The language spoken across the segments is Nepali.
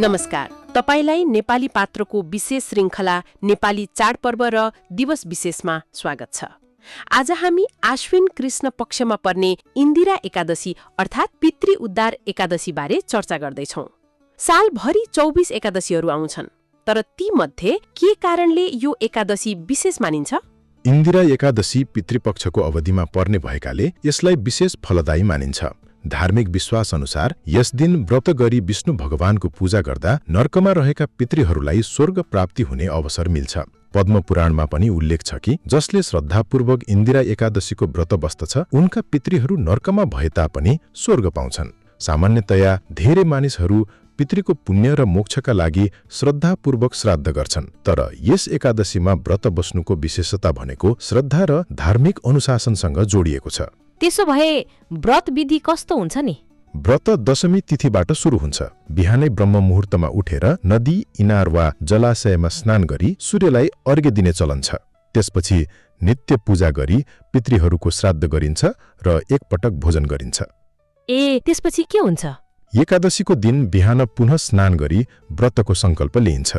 नमस्कार, तपाईलाई नेपाली पात्रको विशेष श्रृङ्खला नेपाली चाडपर्व र दिवस विशेषमा स्वागत छ। आज हामी आश्विन कृष्ण पक्षमा पर्ने इन्दिरा एकादशी अर्थात् पितृ उद्धार एकादशी बारे चर्चा गर्दैछौँ। सालभरि 24 एकादशीहरू आउँछन्, तर ती मध्ये के कारणले यो एकादशी विशेष मानिन्छ? इन्दिरा एकादशी पितृपक्षको अवधिमा पर्ने भएकाले यसलाई विशेष फलदायी मानिन्छ। धार्मिक विश्वास अनुसार यस दिन व्रत गरी विष्णु भगवानको पूजा गर्दा नर्कमा रहेका पितृहरूलाई स्वर्ग प्राप्ति हुने अवसर मिल्छ। पद्म पुराणमा पनि उल्लेख छ कि जसले श्रद्धापूर्वक इन्दिरा एकादशीको व्रत बस्दछ उनका पितृहरू नर्कमा भए तापनि स्वर्ग पाउँछन्। सामान्यतया धेरै मानिसहरू पितृको पुण्य र मोक्षका लागि श्रद्धापूर्वक श्राद्ध गर्छन्, तर यस एकादशीमा व्रत बस्नुको विशेषता भनेको श्रद्धा र धार्मिक अनुशासनसँग जोडिएको छ। त्यसो भए व्रत विधि कस्तो हुन्छ नि? व्रत दशमी तिथिबाट सुरु हुन्छ। बिहानै ब्रह्म मुहुर्तमा उठेर नदी, इनार वा जलाशयमा स्नान गरी सूर्यलाई अर्घ्य दिने चलन छ। त्यसपछि नित्य पूजा गरी पितृहरूको श्राद्ध गरिन्छ र एकपटक भोजन गरिन्छ। त्यसपछि के हुन्छ? एकादशीको दिन बिहान पुनः स्नान गरी व्रतको संकल्प लिइन्छ।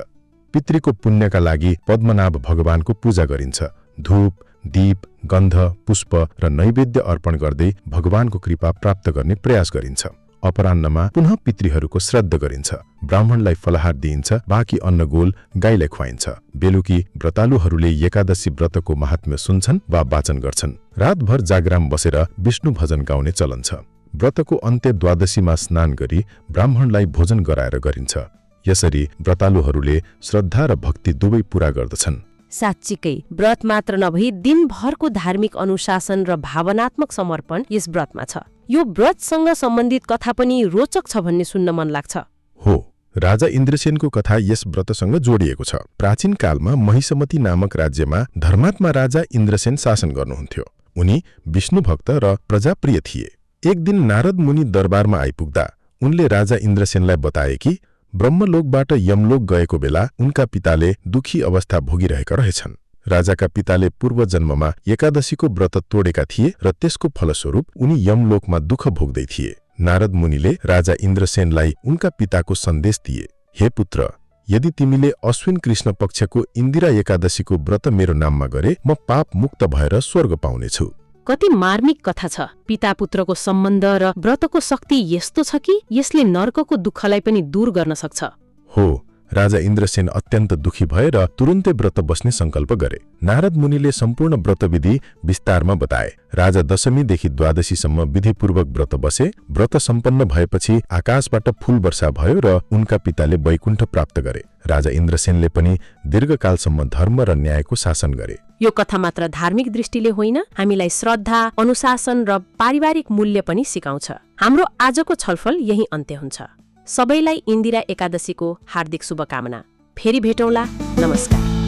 पितृको पुण्यका लागि पद्मनाभ भगवानको पूजा गरिन्छ। धूप, दीप, गन्ध, पुष्प र नैवेद्य अर्पण गर्दै भगवानको कृपा प्राप्त गर्ने प्रयास गरिन्छ। अपराह्नमा पुनः पितृहरूको श्राद्ध गरिन्छ। ब्राह्मणलाई फलाहार दिइन्छ, बाँकी अन्नगोल गाईलाई खुवाइन्छ। बेलुकी व्रतालुहरूले एकादशी व्रतको महात्म्य सुन्छन् वा वाचन गर्छन्। रातभर जागराम बसेर विष्णु भजन गाउने चलन छ। व्रतको अन्त्य द्वादशीमा स्नान गरी ब्राह्मणलाई भोजन गराएर गरिन्छ। यसरी व्रतालुहरूले श्रद्धा र भक्ति दुवै पूरा गर्दछन्। साँच्चीकै व्रत मात्र नभई दिनभरको धार्मिक अनुशासन र भावनात्मक समर्पण यस व्रतमा छ। यो व्रतसँग सम्बन्धित कथा पनि रोचक छ भन्ने सुन्न मन लाग्छ। हो, राजा इन्द्रसेनको कथा यस व्रतसँग जोडिएको छ। प्राचीन कालमा महिषमती नामक राज्यमा धर्मात्मा राजा इन्द्रसेन शासन गर्नुहुन्थ्यो। उनी विष्णु भक्त र प्रजाप्रिय थिए। एक दिन नारद मुनि दरबारमा आइपुग्दा उनले राजा इन्द्रसेनलाई बताए कि ब्रह्मलोकबाट यमलोक गएको बेला उनका पिताले दुखी अवस्था भोगिरहेका रहेछन्। राजाका पिताले पूर्व जन्ममा एकादशीको व्रत तोडेका थिए र त्यसको फलस्वरूप उनी यमलोकमा दुःख भोग्दै थिए। नारद मुनिले राजा इन्द्रसेनलाई उनका पिताको सन्देश दिए, हे पुत्र, यदि तिमीले अश्विन कृष्ण पक्षको इन्दिरा एकादशीको व्रत मेरो नाममा गरे म पाप मुक्त भएर स्वर्ग पाउनेछु। कति मार्मिक कथा छ। पिता पुत्रको सम्बन्ध र व्रतको शक्ति यस्तो छ कि यसले नर्कको दुःखलाई पनि दूर गर्न सक्छ। हो, राजा इन्द्रसेन अत्यन्त दुखी भएर तुरुन्तै व्रत बस्ने संकल्प गरे। नारद मुनिले सम्पूर्ण व्रतविधि विस्तारमा बताए। राजा दशमीदेखि द्वादशीसम्म विधिपूर्वक व्रत बसे। व्रत सम्पन्न भएपछि आकाशबाट फूल वर्षा भयो र उनका पिताले वैकुण्ठ प्राप्त गरे। राजा इन्द्रसेनले पनि दीर्घकालसम्म धर्म र न्यायको शासन गरे। यो कथा मात्र धार्मिक दृष्टिले होइन, हामीलाई श्रद्धा, अनुशासन र पारिवारिक मूल्य पनि सिकाउँछ। हाम्रो आजको छलफल यही अन्त्य हुन्छ। सबैलाई इन्दिरा एकादशीको हार्दिक शुभकामना। फेरि भेटौँला। नमस्कार।